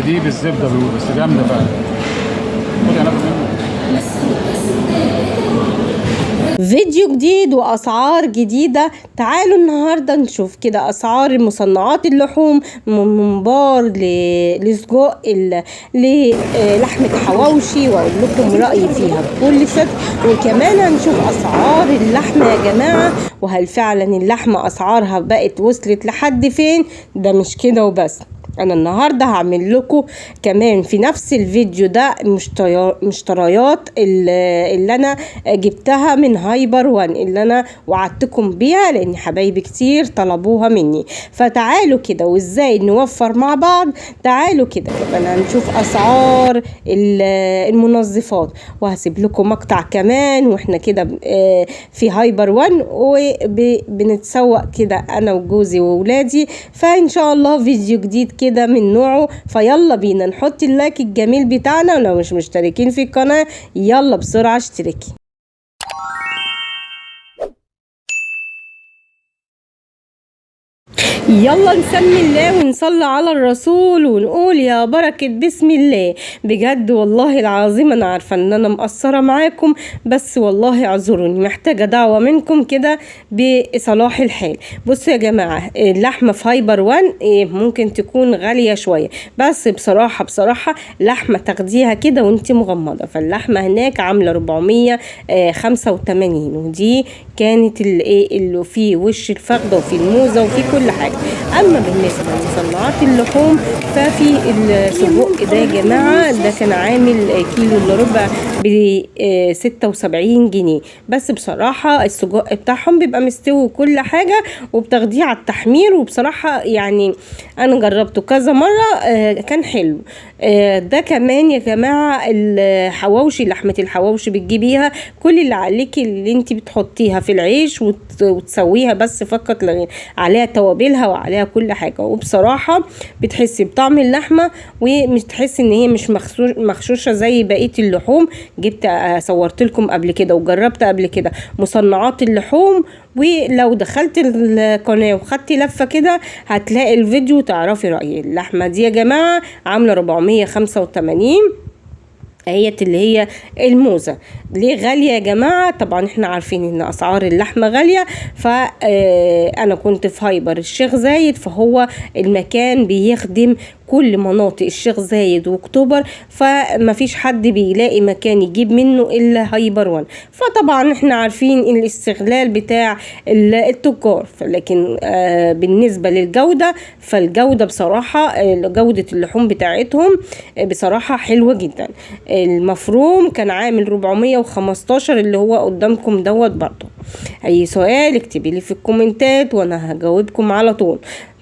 دي بالزبده بيقول، بس جامدة فعلا. خد انا منه. فيديو جديد واسعار جديدة. تعالوا النهارده نشوف كده اسعار مصنعات اللحوم من ممبار لسجق للحمه حواوشي، واقول لكم رايي فيها بكل صدق. وكمان هنشوف اسعار اللحمة يا جماعة، وهل فعلا اللحمة اسعارها بقت وصلت لحد فين؟ ده مش كده وبس، انا النهارده هعمل لكم كمان في نفس الفيديو ده مشتريات اللي انا جبتها من هايبر وان اللي انا وعدتكم بيها، لان حبايبي كتير طلبوها مني. فتعالوا كده وازاي نوفر مع بعض. تعالوا كده كمان هنشوف اسعار المنظفات، وهسيب لكم مقطع كمان واحنا كده في هايبر وان وبنتسوق كده انا وجوزي وولادي. فان شاء الله فيديو جديد كده من نوعه. فيلا بينا نحط ال like الجميل بتاعنا، ولو مش مشتركين في القناة يلا بسرعة اشتركي. يلا نسمي الله ونصلي على الرسول ونقول يا بركة بسم الله. بجد والله العظيم انا عارفة ان انا مقصرة معاكم، بس والله اعذروني، محتاجة دعوة منكم كده بصلاح الحال. بصوا يا جماعة، اللحمة في هايبر وان ممكن تكون غالية شوية، بس بصراحة لحمة تاخديها كده وانت مغمضة. فاللحمة هناك عاملة 485، ودي كانت اللي في وش الفخدة وفي الموزة وفي كل حاجة. اما بالنسبة لمصنعات اللحوم ففي السجق ده يا جماعة، ده كان عامل كيلو الا ربع ب 76 جنيه. بس بصراحة السجق بتاعهم بيبقى مستوي وكل حاجة، وبتاخديه على التحمير. وبصراحة يعني انا جربته كذا مرة، كان حلو. ده كمان يا جماعة الحواوشي، لحمه الحواوشي بتجيبيها كل اللي عليكي اللي انت بتحطيها في العيش وتسويها بس فقط، عليها توابلها وعليها كل حاجة. وبصراحة بتحسي بطعم اللحمة، ومش تحسي ان هي مش مغشوشه زي بقية اللحوم. جبت صورت لكم قبل كده وجربت قبل كده مصنعات اللحوم، ولو دخلت القناة وخدتي لفه كده هتلاقي الفيديو وتعرفي رايي. اللحمة دي يا جماعة عامله 485، اهيت اللي هي الموزة. ليه غالية يا جماعة؟ طبعا احنا عارفين ان اسعار اللحمة غالية. فانا كنت في هايبر الشيخ زايد، فهو المكان بيخدم كل مناطق الشيخ زايد واكتوبر، فما فيش حد بيلاقي مكان يجيب منه الا هايبر وان. فطبعا احنا عارفين الاستغلال بتاع التجار، لكن بالنسبة للجودة فالجودة بصراحة جودة اللحوم بتاعتهم بصراحة حلوة جدا. المفروم كان عامل 415 اللي هو قدامكم دوت. برضو اي سؤال اكتبي لي في الكومنتات وانا هجاوبكم على طول.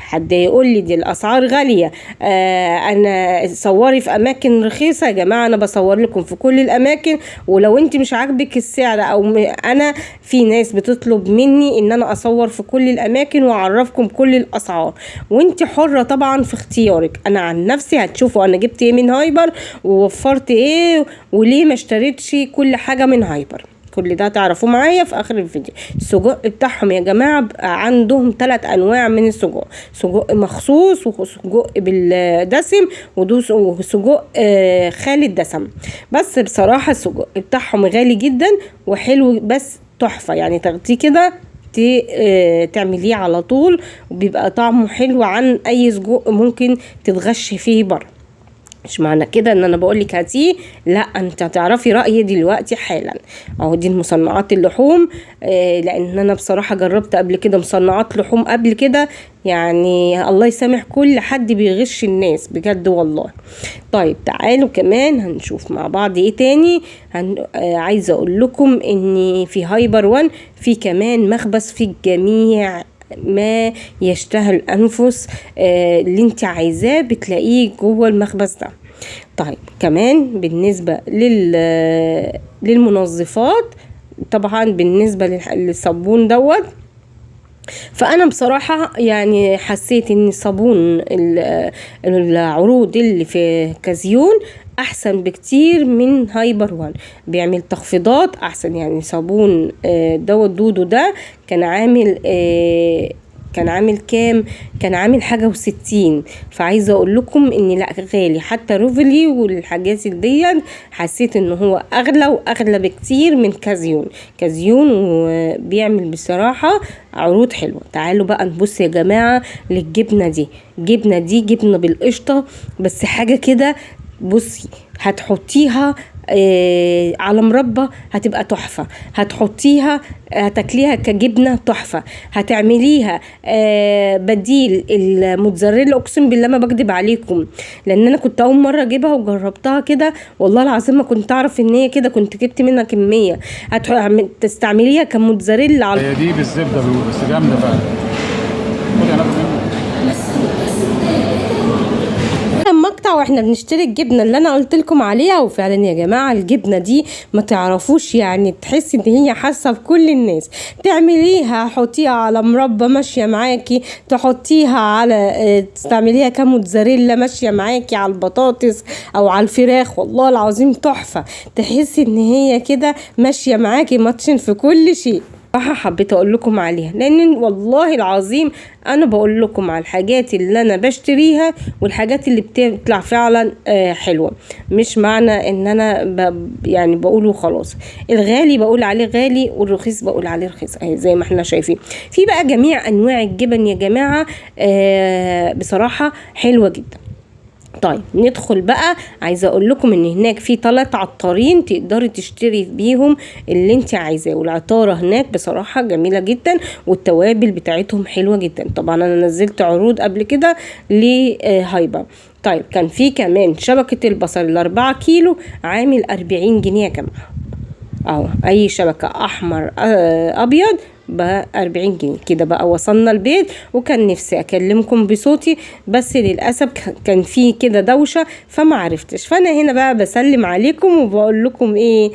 حد يقول لي دي الاسعار غالية، انا صوري في اماكن رخيصة. يا جماعة انا بصور لكم في كل الاماكن، ولو انت مش عاجبك السعر او انا في ناس بتطلب مني ان انا اصور في كل الاماكن واعرفكم كل الاسعار، وانت حره طبعا في اختيارك. انا عن نفسي هتشوفوا انا جبت ايه من هايبر ووفرت ايه وليه ما اشتريتش كل حاجة من هايبر. كل ده تعرفوه معايا في اخر الفيديو. السجق بتاعهم يا جماعة عندهم 3 انواع من السجق، سجق مخصوص وسجق بالدسم وسجق خالي الدسم. بس بصراحة السجق بتاعهم غالي جدا وحلو، بس تحفة يعني، تاخديه كده تعمليه على طول وبيبقى طعمه حلو عن اي سجق ممكن تتغشي فيه بره. مش معنى كده ان انا بقولك هاتيه، لا انت هتعرفي رايي دلوقتي حالا. اهو دي مصنعات اللحوم، لان انا بصراحة جربت قبل كده مصنعات لحوم قبل كده، يعني الله يسامح كل حد بيغش الناس بجد والله. طيب تعالوا كمان هنشوف مع بعض ايه تاني. عايزه اقول لكم ان في هايبر وان في كمان مخبز في الجميع ما يشتهي الانفس، اللي انت عايزاه بتلاقيه جوه المخبز ده. طيب كمان بالنسبة للمنظفات، طبعا بالنسبة للصابون دوت، فانا بصراحة يعني حسيت ان صابون العروض اللي في كازيون احسن بكتير من هايبر وان، بيعمل تخفيضات احسن. يعني صابون دوت دودو ده كان عامل كان عامل كام؟ كان عامل حاجة و60. فعايزه اقول لكم ان لا غالي، حتى روفلي والحاجات دي حسيت ان هو اغلى واغلى بكتير من كازيون. كازيون وبيعمل بصراحة عروض حلوة. تعالوا بقى نبص يا جماعة للجبنه دي. الجبنة دي جبنه بالقشطه، بس حاجة كده بصي هتحطيها على مربى هتبقى تحفة، هتحطيها هتاكليها كجبنة تحفة، هتعمليها بديل الموتزاريلا. اقسم بالله ما بكدب عليكم، لان انا كنت اول مرة اجيبها وجربتها كده والله العظيم ما كنت اعرف ان هي كده، كنت جبت منها كمية. تستعمليها كموتزاريلا على هي دي بالزبدة بس جامدة فعلا. خدي انا منه مقطع واحنا بنشتري الجبنة اللي انا قلت لكم عليها. وفعلا يا جماعة الجبنة دي ما تعرفوش، يعني تحسي ان هي حاسه بكل الناس. تعمليها حطيها على مربى ماشية معاكي، تحطيها على تستعمليها كموتزاريلا ماشية معاكي على البطاطس او على الفراخ، والله العظيم تحفة. تحسي ان هي كده ماشية معاكي ماتشن في كل شيء. صراحة حبيت اقول لكم عليها، لان والله العظيم انا بقول لكم على الحاجات اللي انا بشتريها والحاجات اللي بتطلع فعلا حلوة، مش معنى ان انا يعني بقوله خلاص. الغالي بقول عليه غالي والرخيص بقول عليه رخيص، اهي زي ما احنا شايفين. في بقى جميع انواع الجبن يا جماعة، بصراحة حلوة جدا. طيب ندخل بقى، عايزه اقول لكم ان هناك في 3 عطارين تقدري تشتري بيهم اللي انت عايزاه، والعطاره هناك بصراحة جميلة جدا والتوابل بتاعتهم حلوة جدا. طبعا انا نزلت عروض قبل كده لهايبر. طيب كان في كمان شبكة البصل 4 كيلو عامل 40 جنيه يا جماعة، اهو اي شبكة احمر ابيض ب 40 جنيه. كده بقى وصلنا البيت، وكان نفسي اكلمكم بصوتي بس للاسف كان في كده دوشه فما عرفتش. فانا هنا بقى بسلم عليكم وبقول لكم ايه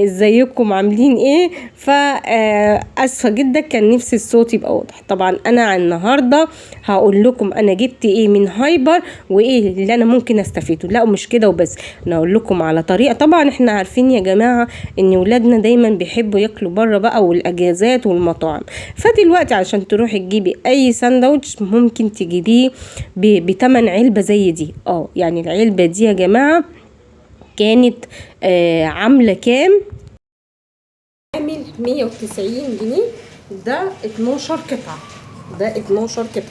ازيكم عاملين ايه. فاسفه جدا كان نفسي الصوت يبقى واضح. طبعا انا النهارده هقول لكم انا جبت ايه من هايبر وايه اللي انا ممكن استفيده. لا مش كده وبس، انا اقول لكم على طريقه. طبعا احنا عارفين يا جماعة ان ولادنا دايما بيحبوا ياكلوا بره بقى والاجازات والمطاعم، فدلوقتي عشان تروحي تجيبي اي ساندوتش ممكن تجيبيه بتمن علبة زي دي. يعني العلبة دي يا جماعة كانت عامله كام؟ عامل 190 جنيه. ده 12 قطعه، ده 12 قطعه.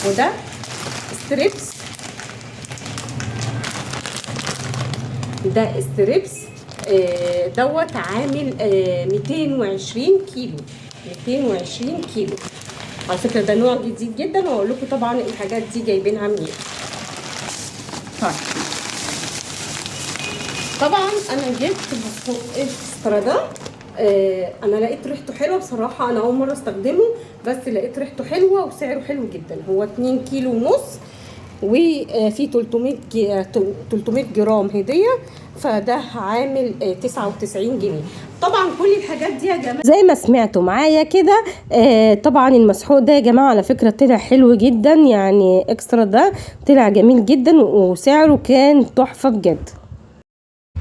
وده strips، ده strips دوت عامل 220 كيلو، 220 كيلو. على فكرة ده نوع جديد جدا، واقول لكم طبعا الحاجات دي جايبينها منين. طيب طبعا انا جبت مسحوق اكسترا ده، انا لقيت ريحته حلوة بصراحة، انا اول مرة استخدمه بس لقيت ريحته حلوة وسعره حلو جدا. هو 2 كيلو ونص وفي 300 جرام هديه، فده عامل 99 جنيه. طبعا كل الحاجات دي يا جماعة زي ما سمعتوا معايا كده. طبعا المسحوق ده يا جماعة على فكرة طلع حلو جدا، يعني اكسترا ده طلع جميل جدا وسعره كان تحفة بجد.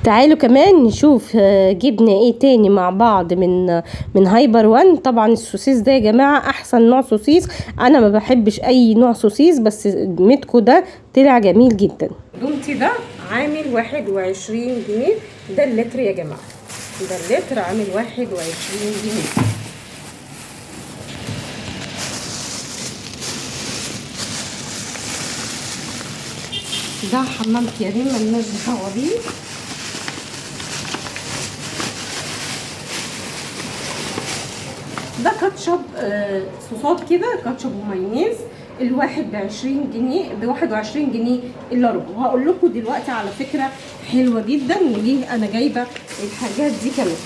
تعالوا كمان نشوف جبنا ايه تاني مع بعض من هايبر وان. طبعا السوسيس ده يا جماعة احسن نوع سوسيس، انا ما بحبش اي نوع سوسيس بس ميتكو ده طلع جميل جدا. دومتي ده عامل 21 جنيه، ده اللتر يا جماعة، ده اللتر عامل 21 جنيه. ده حمام كريم ملناش دعوه بيه. ده كاتشب صوصات كده، كاتشب ومايونيز، الواحد ب20 جنيه، ب21 جنيه الا ربع. وهقول لكم دلوقتي على فكرة حلوة جدا وليه انا جايبه الحاجات دي كمان.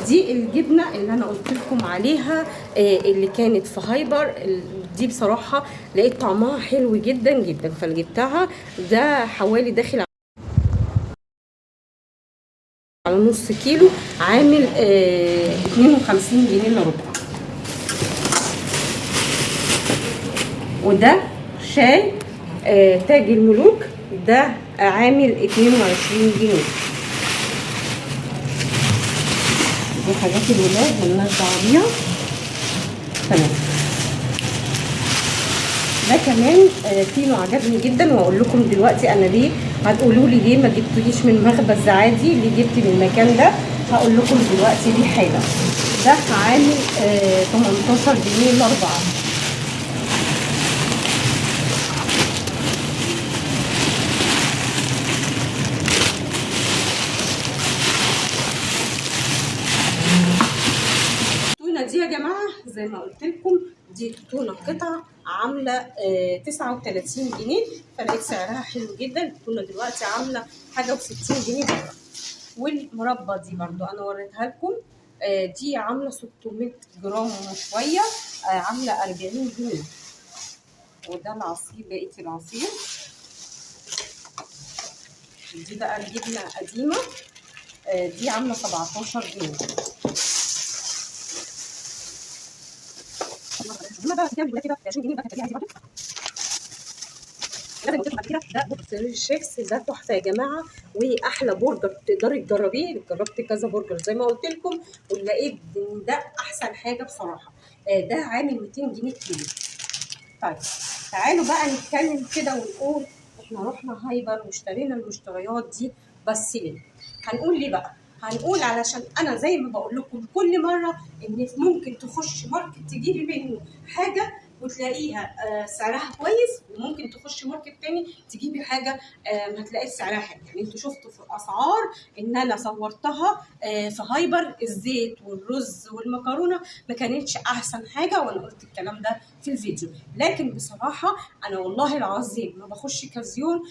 دي الجبنة اللي انا قلت لكم عليها اللي كانت في هايبر دي، بصراحة لقيت طعمها حلو جدا جدا فجبتها. ده حوالي داخل على نص كيلو، عامل 52 جنيه الا ربع. وده شاي تاج الملوك، ده عامل 22 جنيه. دي حاجات الولاد ملناش دعوه بيها. تمام. ده كمان فينو عجبني جدا، واقول لكم دلوقتي انا ليه. هتقولوا لي ليه ما جبتوليش من مخبز عادي، ليه جبتي من المكان ده؟ هقول لكم دلوقتي ليه حالا. ده عامل 18 جنيه الاربعة. التونه دي يا جماعة زي ما قلت لكم دي تونه قطع عامله 39 جنيه، فلقيت سعرها حلو جدا. التونه دلوقتي عامله حاجة و60 جنيه بره. والمربى دي برضو انا وريتها لكم، دي عامله 600 جرام وشوية، عامله 40 جنيه. وده العصير، بقية العصير. دي بقى الجبنة قديمة، دي عامله 17 جنيه. ده الشيبس ده تحفة يا جماعة، واحلى برجر تقدري تجربيه. جربت كذا برجر زي ما قلت لكم ولقيت ان ده احسن حاجة بصراحة. ده عامل 200 جنيه كيلو. طيب تعالوا بقى نتكلم كده ونقول احنا رحنا هايبر واشترينا المشتريات دي بس ليه؟ هنقول ليه بقى؟ هنقول علشان انا زي ما بقول لكم كل مرة ان ممكن تخش ماركت تجيبي منه حاجة وتلاقيها سعرها كويس، وممكن تخش ماركت تاني تجيبي حاجة ما تلاقيش سعرها حلو. يعني انتوا شفتوا في الاسعار ان انا صورتها في هايبر، الزيت والرز والمكرونه ما كانتش احسن حاجة، وانا قلت الكلام ده في الفيديو. لكن بصراحة انا والله العظيم ما بخش كازيون،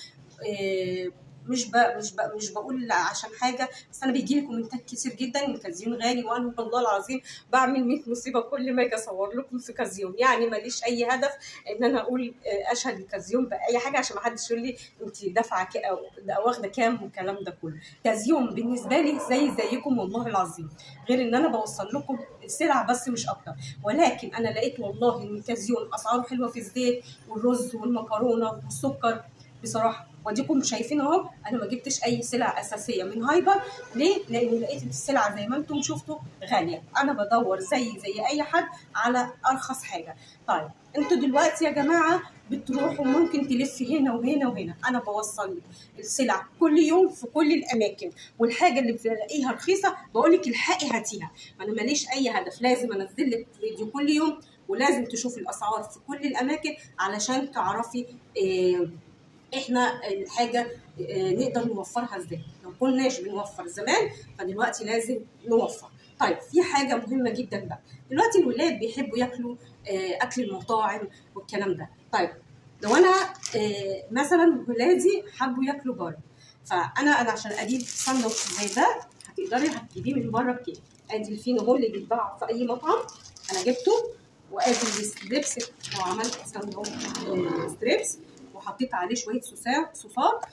مش بقول عشان حاجة، بس انا بيجي لي كومنتات كتير جدا ان كازيون غالي، وانا والله العظيم بعمل 100 مصيبة كل ما اجي اصور لكم في كازيون. يعني ماليش اي هدف ان انا اقول اشهد الكازيون باي حاجة عشان ما حدش يقول لي انت دافعه او واخده كام والكلام ده كله. كازيون بالنسبة لي زي زيكم والله العظيم، غير ان انا بوصل لكم السلع بس مش اكتر. ولكن انا لقيت والله ان كازيون اسعاره حلوة في الزيت والرز والمكرونه والسكر بصراحة. واديكم شايفين اهو، انا ما جبتش اي سلع اساسية من هايبر. ليه؟ لان لقيت السلع زي ما انتم شفتوا غالية. انا بدور زي اي حد على ارخص حاجة. طيب انتوا دلوقتي يا جماعة بتروحوا ممكن تلف هنا وهنا وهنا، انا بوصل لك السلع كل يوم في كل الاماكن، والحاجة اللي بتلاقيها رخيصة بقول لك الحقي هاتيها. انا ماليش اي هدف، لازم انزل لك فيديو كل يوم، ولازم تشوفي الاسعار في كل الاماكن علشان تعرفي احنا الحاجة نقدر نوفرها ازاي. لو كناش بنوفر زمان فدلوقتي لازم نوفر. طيب في حاجة مهمة جدا بقى، دلوقتي الولاد بيحبوا ياكلوا اكل المطاعم والكلام ده. طيب لو انا مثلا ولادي حبوا ياكلوا بره، فانا عشان اجيب ساندوتش زي ده هتقدري هتجيبيه من بره بكام؟ ادي الفينو هو اللي بيتباع في اي مطعم، انا جبته، وادي ال strips وعملت ساندوتش strips وحطيت عليه شوية صوصات،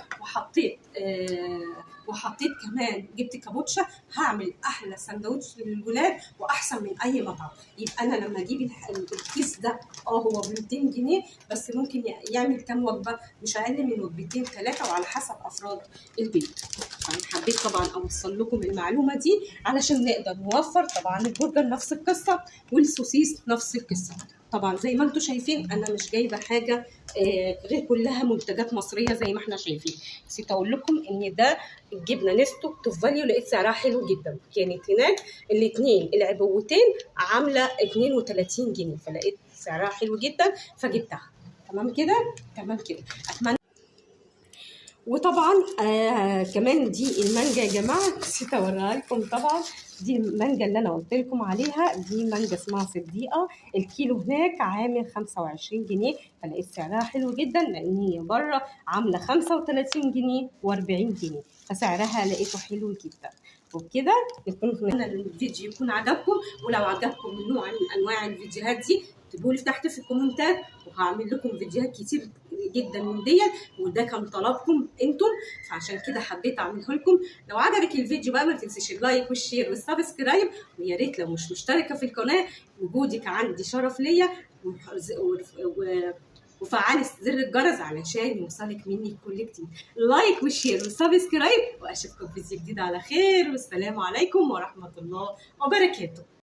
وحطيت كمان جبت كابوتشا. هعمل احلى ساندوتش للولاد واحسن من اي مطعم. يبقى انا لما اجيب الكيس ده هو ب 200 جنيه بس، ممكن يعمل كام وجبة؟ مش اقل من وجبتين ثلاثة، وعلى حسب افراد البيت. فانا حبيت طبعا اوصل لكم المعلومة دي علشان نقدر نوفر. طبعا البرجر نفس القصة والسوسيس نفس القصة. طبعا زي ما انتم شايفين انا مش جايبه حاجة غير كلها منتجات مصرية زي ما احنا شايفين. نسيت اقول لكم ان ده الجبنة نستو توب فاليو، لقيت سعرها حلو جدا. كانت هناك الاثنين العبوتين عامله 32 جنيه، فلقيت سعرها حلو جدا فجبتها. تمام كده؟ تمام كده. اتمنى. وطبعا كمان دي المانجا يا جماعة نسيت اوريها لكم. طبعا دي المانجا اللي انا قلت لكم عليها، دي مانجا اسمها صديقه، الكيلو هناك عامل 25 جنيه، فلقيت سعرها حلو جدا لان هي بره عامله 35 جنيه و40 جنيه، فسعرها لقيته حلو جدا. وبكده نكون الفيديو يكون عجبكم، ولو عجبكم من نوع من انواع الفيديوهات دي اكتبوا لي تحت في الكومنتات، وهعمل لكم فيديوهات كتير جدا من ديت، وده كان طلبكم انتم فعشان كده حبيت اعمله لكم. لو عجبك الفيديو بقى ما تنسيش ال like وال share وال subscribe، ويا ريت لو مش مشتركة في القناة، وجودك عندي شرف ليا، وفعلي زر الجرس علشان يوصلك مني كل جديد. like و share و subscribe، واشوفكم في فيديو جديد على خير، والسلام عليكم ورحمة الله وبركاته.